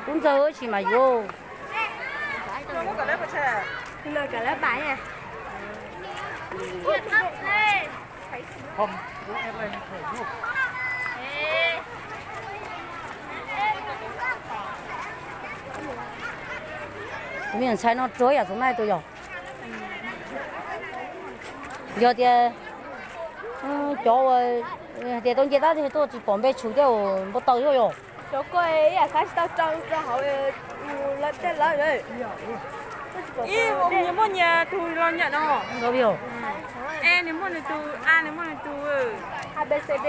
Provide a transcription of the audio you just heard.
Tub ntxawg ib tsis mas yuav. Tus me ntxhais no rog yam tus nai tus yog. Yog tias cov uas hais tias tau nce tab tuaj tsis pom npe tshwm thiab npau taws thiab yog. Cov ko ib yam xav tsis tau rau rau hauv lawv tej lawv. Ib, nyias muaj nyias tus los nyam no. E nws muaj nws tus, A nws muaj nws tus. A B C D.